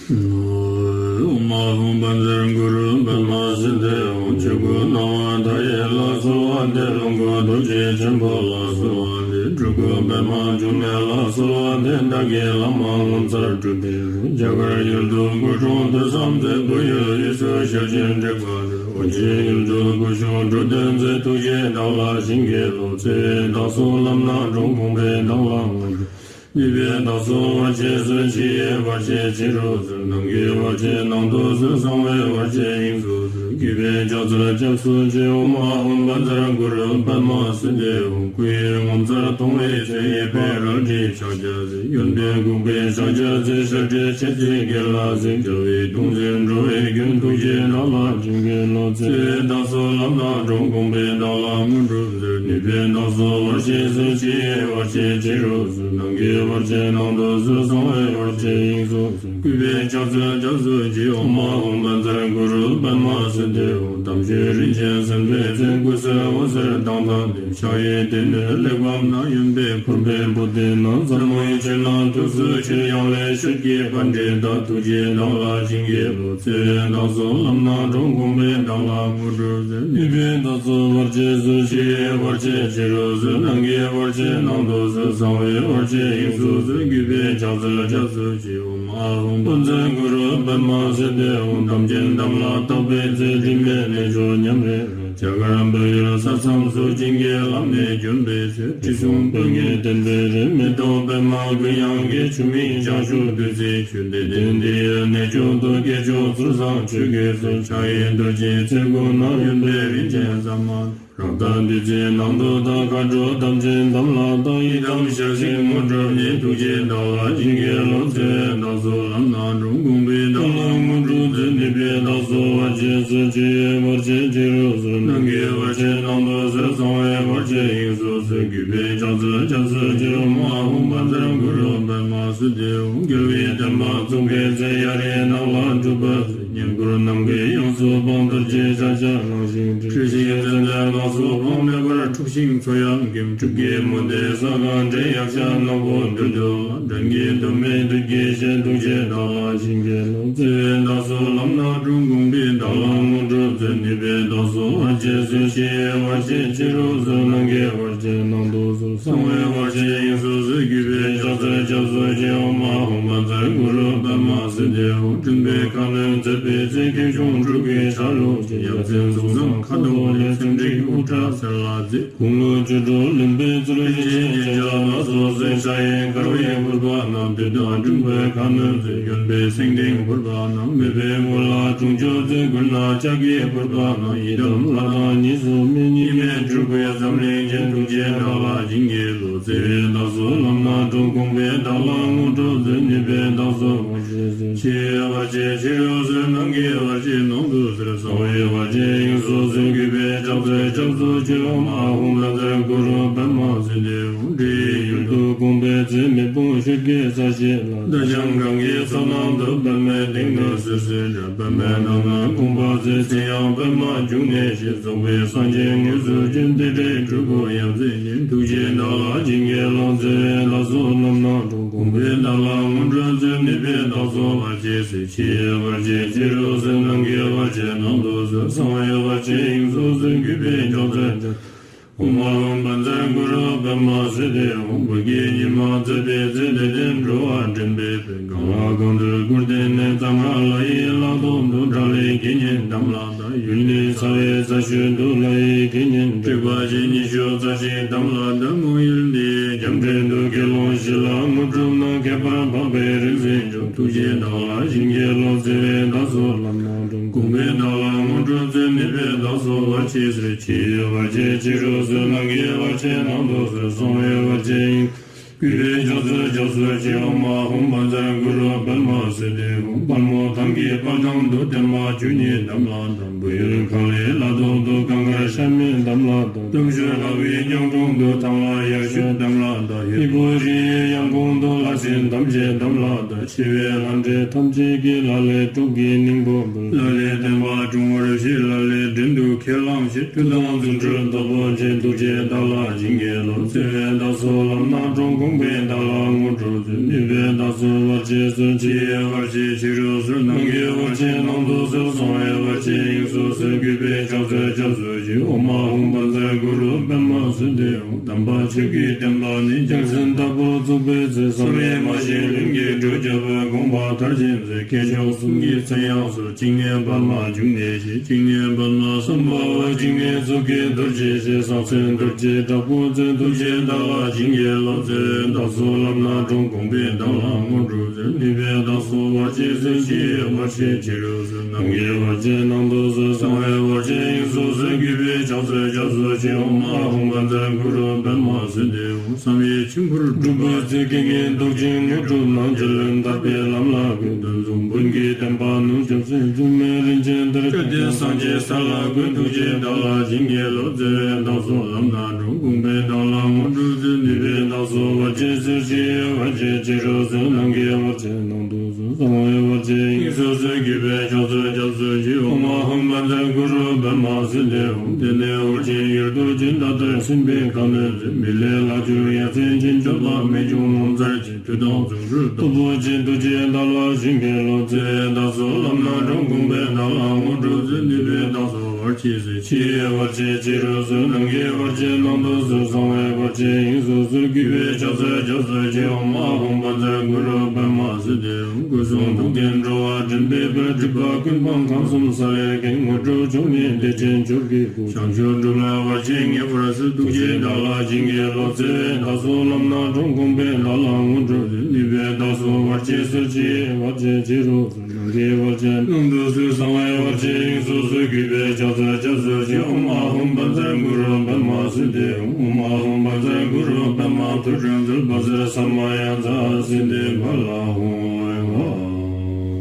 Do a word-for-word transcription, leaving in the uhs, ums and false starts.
ཨོཾ་ཨཱཿཧཱུྃ་བཛྲ་གུ་རུ་པདྨ་སིདྡྷི་ཧཱུྃ། ཆོས་སྐུ་སྣང་བ་མཐའ་ཡས་ལ་གསོལ་བ་འདེབས། ལོངས་སྐུ་ཐུགས་རྗེ་ཆེན་པོ་ལ་གསོལ་བ་འདེབས། སྤྲུལ་སྐུ་པདྨ་འབྱུང་གནས་ལ་གསོལ་བ་འདེབས། བདག་གིས་བླ་མ་ངོ་མཚར་སྤྲུལ་པའི་རྒྱ་གར་ཡུལ་དུ་སྐུ་འཁྲུངས་དུས་མཚམས་མཛད། བོད་ཡུལ་དབུས་སུ་ཞལ་བྱོན་དྲེགས་པ་འདུལ། ཨོ་རྒྱན་ཡུལ་དུ་སྐུ་བཞུགས་འགྲོ་དོན་མཛད། ཐུགས་རྗེས་བདག་ལ་བྱིན་གྱིས་རློབས། བརྩེ་བས་བདག་སོགས་ལམ་སྣ་དྲོངས། དགོངས་པས་བདག་ལ་ངོ་སྤྲོད། ནུས་པས་བདག་སོགས་བར་ཆད་སོལ། ཕྱི་ཡི་བར་ཆད་ཕྱི་རུ་སོལ། ནང་གི་བར་ཆད་ནང་དུ་སོལ། གསང་བའི་བར་ཆད་དབྱིངས་སུ་སོལ། གུས་པས་ཕྱག་འཚལ་སྐྱབས་སུ་མཆི། ཨོཾ་ཨཱཿཧཱུྃ་བཛྲ་གུ་རུ་པདྨ་སིདྡྷི་ཧཱུྃ། སྐུ་ཡི་ངོ་མཚར་མཐོང་བའི་ཚེ། ཡིད་དཔའ་རལ་གྲིའི་ཕྱག་རྒྱ་མཛད། ཡོན་ཏན་གུང་པའི་ཕྱག་རྒྱ་མཛད། ཞབས་པད་མཆེ་གཙིགས་གྱེན་ལ་གཟིགས། རྒྱལ་བའི་གདུང་འཛིན་འགྲོ་བའི་མགོན། ཐུགས་རྗེས་བདག་ལ་བྱིན་གྱིས་རློབས། བརྩེ་བས་བདག་སོགས་ལམ་སྣ་དྲོངས། དགོངས་པས་བདག་ལ་ངོ་སྤྲོད་མཛད། ནུས་པས་བདག་སོགས་བར་ཆད་སོལ། ཕྱི་ཡི་བར་ཆད་ཕྱི་རུ་སོལ། ནང་གི་བར་ཆད་ནང་དུ་སོལ། གསང་བའི་བར་ཆད་དབྱིངས་སུ་སོལ། གུས་པས་ཕྱག་འཚལ་སྐྱབས་སུ་མཆི། ཨོཾ་ཨཱཿཧཱུྃ་བཛྲ་གུ་རུ་པདྨ་སིདྡྷི་ཧཱུྃ། དམ་ཆོས་རིན་ཆེན་གསེར་མདོག་མཛེས། སྐུ་གསལ་འོད་ཟེར་མདངས་དང་ལྡན། ཕྱག་གཡས་སྡེ་སྣོད་གླེགས་བམ་བསྣམས། གཡོན་པས་ཕུར་པའི་པུ་སྟི་བསྣམས། རྩེ་མོའི་ཆུ་ནང་ཐུགས་སུ་ཆུད། གཡང་ལས་ཤུགས་ཀྱིས་པཎྜི་ཏ། ཐུགས་རྗེས་བདག་ལ་བྱིན་གྱིས་རློབས། བརྩེ་བས་བདག་སོགས་ལམ་སྣ་དྲོངས། དགོངས་པས་བདག་ལ་ངོ་སྤྲོད་མཛད། ནུས་པས་བདག་སོགས་བར་ཆད་སོལ། ཕྱི་ཡི་བར་ཆད་ཕྱི་རུ་སོལ། ནང་གི་བར་ཆད་ནང་དུ་སོལ། གསང་བའི་བར་ཆད་དབྱིངས་སུ་སོལ། གུས་པས་ཕྱག་འཚལ་སྐྱབས་སུ་མཆི། ཨོཾ་ཨཱཿཧཱུྃ་བཛྲ་གུ་རུ་པདྨ་སིདྡྷི་ཧཱུྃ། དམ་ཅན་དམ་ལ་བཏགས་པའི་ཚེ། དྲི་མེད་གནས་མཆོག་ཉམས་རེ་རེ། རྒྱ་གར་བོད་ཡུལ་ས་མཚམས་སུ། བྱིན་གྱིས་བརླབས་ནས་བྱོན་པའི་ཚེ། དྲི་བསུང་སྤོས་ངད་ལྡན་པའི་རི། མེ་ཏོག་པདྨ་གུ་ཡངས་ཀྱི། ཆུ་མིག་ལྕགས་ཞུན་བདུད་རྩིའི་ཆུ། བདེ་ལྡན་འདི་ཡི་གནས་མཆོག་ཏུ། སྐྱེས་མཆོག་ཚུལ་བཟང་ཆོས་ཀྱི་སྲོལ། ཕྱག་གཡས་རྡོ་རྗེའི་ཚལ་སྒོ་ན། གཡོན་པས་རིན་ཆེན་ཟ་མ་ཏོག། རཀྟ་བདུད་རྩིའི་ནང་དུ་དག། མཁའ་འགྲོ་དམ་ཅན་དམ་ལ་བཏགས། ཡི་དམ་ཞལ་གཟིགས་དངོས་གྲུབ་བརྙེས། ཐུགས་རྗེས་བདག་ལ་བྱིན་གྱིས་རློབས། བརྩེ་བས་བདག་སོགས་ལམ་སྣ་དྲོངས། དགོངས་པས་བདག་ལ་ངོ་སྤྲོད་མཛད། ནུས་པས་བདག་སོགས་བར་ཆད་སོལ། ཕྱི་ཡི་བར་ཆད་ཕྱི་རུ་སོལ། ནང་གི་བར་ཆད་ནང་དུ་སོལ། གསང་བའི་བར་ཆད་དབྱིངས་སུ་སོལ། གུས་པས་ཕྱག་འཚལ་སྐྱབས་སུ་མཆི། ཨོཾ་ཨཱཿཧཱུྃ་བཛྲ་གུ་རུ་པདྨ་སིདྡྷི་ཧཱུྃ། རྒྱལ་བའི་བསྟན་པ་བཙུགས་པའི་ཚེ། གཡའ་རིའི་ནགས་ལ་སྒྲུབ་པ་མཛད། བསྙེན་བཀུར་ནམ་མཁའི་དབྱིངས་སུ་འཕངས། རྡོ་རྗེ་ཕྱག་རྒྱ་ལང་ཞིང་བཀྲུས། སྤྲུལ་ཞིང་མཚན་ལྡན་ལ་སོགས་འཕངས། མེ་འབར་འཁྲུགས་ཤིང་མཚོ་ཡང་འགེམས། སྤྲུལ་སྐུའི་མུ་སྟེགས་ས་གང་བསྒྲལ། ཡཀྴ་ནག་པོ་བདུད་འདུལ་བ། འགྲན་གྱི་དུ་མེད་བདུད་ཀྱི་གཤེད། ཐུགས་རྗེས་བདག་ལ་བྱིན་གྱིས་རློབས། བརྩེ་བས་བདག་སོགས་ལམ་སྣ་དྲོངས། དགོངས་པས་བདག་ལ་ངོ་སྤྲོད་མཛད། ནུས་པས་བདག་སོགས་བར་ཆད་སོལ། ཕྱི་ཡི་བར་ཆད་ཕྱི་རུ་སོལ། ནང་གི་བར་ཆད་ནང་དུ་སོལ། གསང་བའི་བར་ཆད་དབྱིངས་སུ་སོལ། གུས་པས་ཕྱག་འཚལ་སྐྱབས་སུ་མཆི། ཨོཾ་ཨཱཿཧཱུྃ་བཛྲ་གུ་རུ་པདྨ་སིདྡྷི་ཧཱུྃ། སྤྲིན་པའི་ཁ་གནོན་མཛད་པའི་ཚེ། ཁྱེའུ་ཆུང་སྤྲུལ་སྐུའི་ཆ་ལུགས་ཅན། ཡབ་མཚན་གཟུགས་བཟང་ཁ་དོག་ལེགས། ཚེམས་འགྲིག་དབུ་སྐྲ་སེར་ལ་མཛེས། དགུང་ལོ་བཅུ་དྲུག་ལོན་པའི་ཚེ། རིན་ཆེན་རྒྱན་ཆ་ལ་སོགས་གསོལ། ཕྱག་གཡས་འཁར་བའི་ཕུར་པ་བསྣམས། བདུད་དང་འགྲན་པའི་ཁ་གནོན་མཛད། གཡོན་པས་སེང་ལྡེང་ཕུར་པ་བསྣམས། མོས་པའི་མགོ་ལ་དུང་ཆོས་མཛད། མགུལ་ན་ལྕགས་ཀྱི་ཕུར་པ་བསྣམས། ཡི་དམ་ལྷ་དང་གཉིས་སུ་མེད། གཉིས་མེད་སྤྲུལ་སྐུའི་འཛམ་གླིང་རྒྱན། ཐུགས་རྗེས་བདག་ལ་བྱིན་གྱིས་རློབས། བརྩེ་བས་བདག་སོགས་ལམ་སྣ་དྲོངས། དགོངས་པས་བདག་ལ་ངོ་སྤྲོད་མཛད། ནུས་པས་བདག་སོགས་བར་ཆད་སོལ། ཕྱི་ཡི་བར་ཆད་ཕྱི་རུ་སོལ། ནང་གི་བར་ཆད་ནང་དུ་སོལ། གསང་བའི་བར་ཆད་དབྱིངས་སུ་སོལ། གུས་པས་ཕྱག་འཚལ་སྐྱབས་སུ་མཆི། ཨོཾ་ཨཱཿཧཱུྃ་བཛྲ་གུ་རུ་པདྨ་སིདྡྷི་ཧཱུྃ། འདྲེ་ཡི་ཡུལ་དུ་དགོངས་པའི་ཚེ། མེ་དཔུང་ཤོད་ཀྱི་ས་གཞི་ལ། རྡ་ཞང་གང་གི་ས་ནང་དུ། པདྨའི་སྟེང་ན་བསིལ་བསིལ་འདྲ། པདྨའི་ནང་ན་དགོངས་པ་མཛད། ཚེ་ཡང་པདྨ་འབྱུང་གནས་ཞེས། རྫོགས་པའི་སངས་རྒྱས་དངོས་སུ་བྱོན། རྟེན་འབྲེལ་གྲོལ་འགོ་ཡ་མཚན་ཅན། ཐུགས་རྗེས་བདག་ལ་བྱིན་གྱིས་རློབས། བརྩེ་བས་བདག་སོགས་ལམ་སྣ་དྲོངས། དགོངས་པས་བདག་ལ་ངོ་སྤྲོད་མཛད། ནུས་པས་བདག་སོགས་བར་ཆད་སོལ། ཕྱི་ཡི་བར་ཆད་ཕྱི་རུ་སོལ། ནང་གི་བར་ཆད་ནང་དུ་སོལ། གསང་བའི་བར་ཆད་དབྱིངས་སུ་སོལ། གུས་པས་ཕྱག་འཚལ་ཕྱག་ཨོཾ་ཨཱཿཧཱུྃ་བཛྲ་གུ་རུ་པདྨ་སིདྡྷི་ཧཱུྃ། བོད་ཀྱི་ཉི་མ་མཛད་པའི་ཚེ། བདེ་ལྡན་འགྲོ་བ་འདྲེན་པའི་དཔལ། གང་ལ་གང་འདུལ་སྐུར་བསྟན་ནས། གཙང་ཁ་ལ་ཡི་ལ་ཐོག་ཏུ། བྲག་ལས་དགེ་བསྙེན་དམ་ལ་བཏགས། ཡུལ་འདིའི་ས་ཡི་རྩ་ཤོད་དུ། ལ་ཡི་དགེ་བསྙེན་དྲེགས་པ་ཅན་ཉི་ཤུ་རྩ་གཅིག་དམ་ལ་བཏགས། མོ་ཡུལ་འདིའི་རྒྱབ་འདྲེན་དུ། དགེ་སློང་བཞི་ལ་དངོས་གྲུབ་གནང་། ཁྱད་པར་འཕགས་པའི་རིག་འཛིན་མཆོག། ཐུགས་རྗེས་བདག་ལ་བྱིན་གྱིས་རློབས། བརྩེ་བས་བདག་སོགས་ལམ་སྣ་དྲོངས། དགོངས་པས་བདག་ལ་ངོ་སྤྲོད་མཛད། ནུས་པས་བདག་སོགས་བར་ཆད་སོལ། ཕྱི་ཡི་བར་ཆད་ཕྱི་རུ་སོལ། ནང་གི་བར་ཆད་ནང་དུ་སོལ། གསང་བའི་བར་ཆད་དབྱིངས། གུས་པས་ཕྱག་འཚལ་སྐྱབས་སུ་མཆི། ཨོཾ་ཨཱཿཧཱུྃ་བཛྲ་གུ་རུ་པདྨ་སིདྡྷི་ཧཱུྃ། དཔལ་མོ་ཐང་གི་དཔལ་ཐང་དུ། བརྟན་མ་བཅུ་གཉིས་དམ་ལ་བཏགས། བོད་ཡུལ་གངས་རིའི་ལ་ཐོག་ཏུ། གངས་དཀར་ཤ་མེད་དམ་ལ་བཏགས། སྟོབས་ཤུགས་ལྷ་བའི་གཉགས་གྲོང་དུ། ཐང་ལྷ་ཡར་ཞུད་དམ་ལ་བཏགས། ཧས་པོ་རི་ཡི་ཡང་གོང་དུ། ལྷ་སྲིན་ཐམས་ཅད་དམ་ལ་བཏགས། ཆེ་བའི་ལྷ་འདྲེ་ཐམས་ཅད་ཀྱིས། ལ་ལས་སྟོབས་ཀྱིས་སྙིང་པོ་འབུལ། ལ་ལས་བསྟན་པ་དྲུང་བར་བཞེས། ལ་ལས་བྲན་དུ་ཁས་བླངས་ཤིང་། མཐུ་དང་རྫུ་འཕྲུལ་སྟོབས་པོ་ཆེ། ཐུགས་རྗེས་བདག་ལ་བྱིན་གྱིས་རློབས། བརྩེ་བས་བདག་སོགས་ལམ་སྣ་དྲོངས། དགོངས་པས་བདག་ལ་ངོ་སྤྲོད་མཛད། ནུས་པས་བདག་སོགས་བར་ ཆེ་གསོལ། ཕྱི་ཡི་བར་ཆད་ཕྱི་རུ་གསོལ། ནང་གི་བར་ཆད་ནང་དུ་གསོལ། གསང་བའི་བར་ཆད་དབྱིངས་སུ་གསོལ། གུས་པས་ཕྱག་འཚལ་སྐྱབས་སུ་མཆི། ཨོཾ་ཨཱཿཧཱུྃ་བཛྲ་གུ་རུ་པདྨ་སིདྡྷི་ཧཱུྃ། དམ་པ་ཆོས་ཀྱི་བསྟན་པ་ནི། རྒྱལ་མཚན་ལྟ་བུ་བཙུགས་པའི་ཚེ། བསམ་ཡས་མ་བཞེངས་ལྷུན་གྱིས་གྲུབ་ཀྱང་། དགོངས་པ་མཐར་ཕྱིན་ཚེ། སྐྱེས་མཆོག་གསུམ་གྱི་མཚན་དབྱངས་སུ། ཇི་སྙེད་པདྨ་འབྱུང་གནས་ཞེས། ཇི་སྙེད་པདྨ་སམྦྷ་ཝ། ཇི་སྙེད་གཙུག་གི་རྡོ་རྗེ་ཞེས། ཟག་ཟན་རྡོ་རྗེ་དྲག་པོ་མཚོན། ཐུགས་རྗེས་བདག་ལ་བྱིན་གྱིས་རློབས། བརྩེ་བས་བདག་སོགས་ལམ་སྣ་དྲོངས། དགོངས་པས་བདག་ལ་དངོས་གྲུབ་སྩོལ། ནུས་པས་བདག་སོགས་བར་ཆད་སོལ། ཕྱི་ཡི་བར་ཆད་ཕྱི་རུ་སོལ། ནང་གི་བར་ཆད་ནང་དུ་སོལ། གསང་བའི་བར་ཆད་དབྱིངས་སུ་སོལ། གུས་པས་ཕྱག་འཚལ་སྐྱབས་སུ་མཆི། ཨོཾ་ཨཱཿཧཱུྃ་བཛྲ་གུ་རུ་པདྨ་སིདྡྷི་ཧཱུྃ། བསམ་ཡས་མཆིམས་ཕུར་འབྲུག་པའི་རྩལ། རྐྱེན་ངན་བཟློག་ཅིང་དངོས་གྲུབ་གནང་། རྒྱལ་བློན་ཐར་པའི་ལམ་ལ་བཀོད། དོན་གསུམ་བོན་གྱི་བསྟན་པ་ནུབ་བྱེད་ཚེ། འཛུམ་མེད་རིན་ཆེན་གཏེར། སྐལ་ལྡན་སངས་རྒྱས་ས་ལ་བཀོད། ཐུགས་རྗེས་བདག་ལ་བྱིན་གྱིས་རློབས། བརྩེ་བས་བདག་སོགས་ལམ་སྣ་དྲོངས། དགོངས་པས་བདག་ལ་དངོས་གྲུབ་སྩོལ། ནུས་པས་བདག་སོགས་བར་ཆད་སོལ། ཕྱི་ཡི་བར་ཆད་ཕྱི་རུ་སོལ། ནང་གི་བར་ཆད་ནང་དུ་སོལ། གསང་བའི་བར་ཆད་དབྱིངས་སུ་སོལ། གུས་པས་ཕྱག་འཚལ་སྐྱབས་སུ་མཆི། ཨོཾ་ཨཱཿཧཱུྃ་བཛྲ་གུ་རུ་པདྨ་སིདྡྷི་ཧཱུྃ། དེ་ནས་འོད་ཆེན་གཡུལ་དུ་ཕྱིན། ད་ལྟར་སྲིད་པའི་ཁ་གནོན་མཛད། མི་ལས་ལྷག་གྱུར་ཡ་མཚན་ཅན། སྐྱོབ་པ་མི་འབྱུང་ངོ་མཚར་ཆེ། མཐུ་དང་བརྩོན་འགྲུས་སྟོབས་པོ་ཆེ། ཐུགས་རྗེས་བདག་ལ་བྱིན་གྱིས་རློབས། བརྩེ་བས་བདག་སོགས་ལམ་སྣ་དྲོངས། དགོངས་པས་བདག་ལ་དངོས་གྲུབ་སྩོལ། ནུས་པས་བདག་སོགས་བར་ཆད་སོལ། ཕྱི་ཡི་བར་ཆད་ཕྱི་རུ་སོལ། ནང་གི་བར་ཆད་ནང་དུ་སོལ། གསང་བའི་བར་ཆད་དབྱིངས་སུ་སོལ། གུས་པས་ཕྱག་འཚལ་སྐྱབས་སུ་མཆི། ཨོཾ་ཨཱཿཧཱུྃ་བཛྲ་གུ་རུ་པདྨ་སིདྡྷི་ཧཱུྃ། སྐུ་གསུང་ཐུགས་ལྡན་འགྲོ་བ་འདྲེན་པའི་དཔལ། སྒྲིབ་པ་ཀུན་སྤངས་ཁམས་གསུམ་ས་ལེར་མཁྱེན། དངོས་གྲུབ་མཆོག་བརྙེས་བདེ་ཆེན་མཆོག་གི་སྐུ། བྱང་ཆུབ་སྒྲུབ་ལ་བར་ཆད་ངེས་པར་སོལ། ཐུགས་རྗེས་བདག་ལ་བྱིན་གྱིས་རློབས། བརྩེ་བས་བདག་སོགས་ལམ་སྣ་དྲོངས། དགོངས་པས་བདག་ལ་དངོས་གྲུབ་སྩོལ། ནུས་པས་བདག་སོགས་བར་ཆད་སོལ། ཕྱི་ཡི་བར་ཆད་ཕྱི་རུ་སོལ། ནང་གི་བར་ཆད་ནང་དུ་སོལ། གསང་བའི་བར་ཆད་དབྱིངས་སུ་སོལ། གུས་པས་ཕྱག་འཚལ་སྐྱབས་སུ་མཆི། ཨོཾ་ཨཱཿཧཱུྃ་བཛྲ་གུ་རུ་པདྨ་སིདྡྷི་ཧཱུྃ། ཨོཾ་ཨཱཿཧཱུྃ་བཛྲ་གུ་རུ་